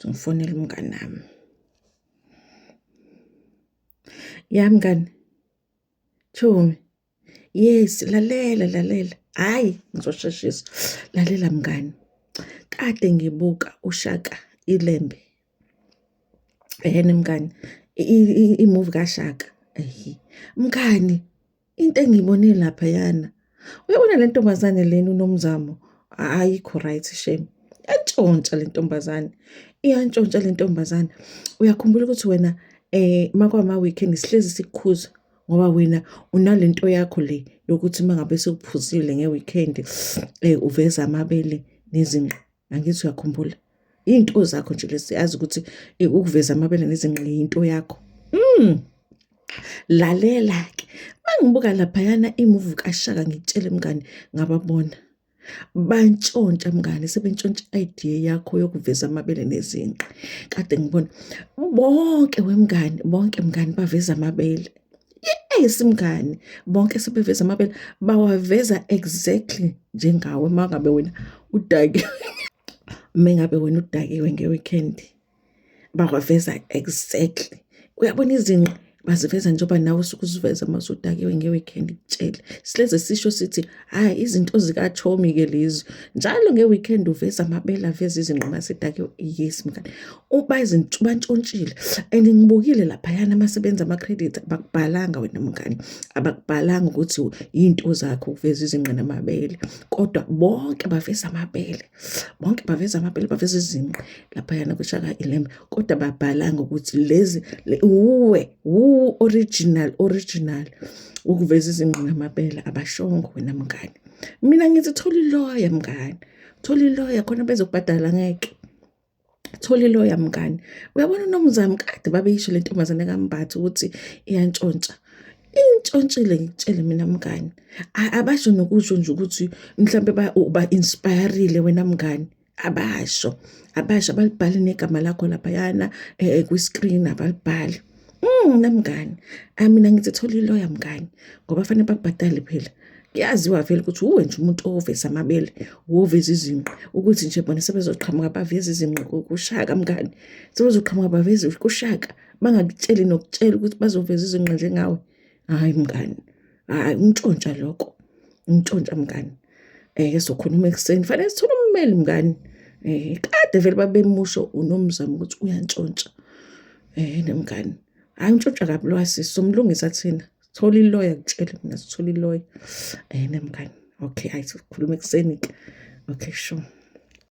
Ngifonela umngani wami. Ya mngani, Chomi, yes, lalela lalela. Hhayi, ngizosheshisa. Lalela mngani, kade ngibuka uShaka iLembe. Ehene mngani, i-movie kaShaka. Ehe. Mngani, into engiyibone laphayana, uyabona le ntombazane lena uNomzamo, ayikho right shame. Iyantshontsha le ntombazane, iyantshontsha le ntombazane. Uyakhumbula ukuthi wena makwama-weekend sihlezi sikukhuza ngoba wena unalento yakho le yokuthi uma ngabe sewuphuzile nge-weekend uveza amabele nezinqa. Angithi uyakhumbula? Iy'nto zakho nje lezi yazi ukuthi ukuveza amabele nezinqa yinto yakho. Lalela-ke, uma ngibuka laphayana imuvi kaShaka ngikutshele mngani ngababona. Bantshontsha mngani, sebentshontsha i-idea yakho yokuveza amabele nezinqa. Kade ngibona bonke wemngani, bonke mngani baveza amabele. Yes mngani, bonke sebeveza amabele, bawaveza exactly njengawe uma ngabe wena udakiwe. Uma ngabe wena udakiwe nge-weekend, bawaveza exactly. Uyabona izinqa baziveza njengoba nawe usuke uziveza uma usudakiwe nge-weekend kutshele. Sihleze sisho sithi hhayi izinto zikachomi-ke lezi. Njalo nge-weekend uveza amabele aveze izinqa masedakiwe. Yes mngani. Bantshontshile and ngibukile laphayana uma sebenza ama-credit abakubhalanga wena mngani. Abakubhalanga ukuthi iy'nto zakho ukuveza izinqa namabele kodwa bonke baveza amabele. Bonke baveza amabele baveza izinqa laphayana kuShaka iLembe kodwa babhalanga ukuthi lezi uwe original original ukuveza izinqa namabele abashongo wena mngani. Mina ngithi thola iloya mngani, thola iloya khona bezokubhadala ngeke. Thola iloya mngani. Uyabona uNomzamo kade babeyisho le ntombazane kaMbatha ukuthi iyantshontsha. Intshontshile ngikutshele mina mngani. Abasho nokusho nje ukuthi mhlampe uba-inspire-ile wena mngani. Abasho, abasho abalibhali negama lakho laphayana kwi-screen abalibhali. Mngani, mina ngithi thola iloya mngani ngoba fanele bakubhadale phela. Kuyaziwa vele ukuthi uwe nje umuntu oveza amabele, woveza izinqa ukuthi nje bona sebezoqhamuka baveze izinqa kuShaka mngani. Sebezoqhamuka baveze kuShaka bangakutsheli nokutshela ukuthi bazoveza izinqa njengawe. Hhayi mngani, hhayi untshontsha lokho, untshontsha mngani. Sokhuluma ekuseni fanele sithole ummeli mngani. Kade vele babemusho uNomzamo ukuthi uyantshontsha. Mngani, hhayi untshontsha kabi lo sisi somlungisa thina. Thola iloya ngitshele mina sithole iloya. Mngani, okay hhayi sokhuluma ekuseni-ke. Okay sure.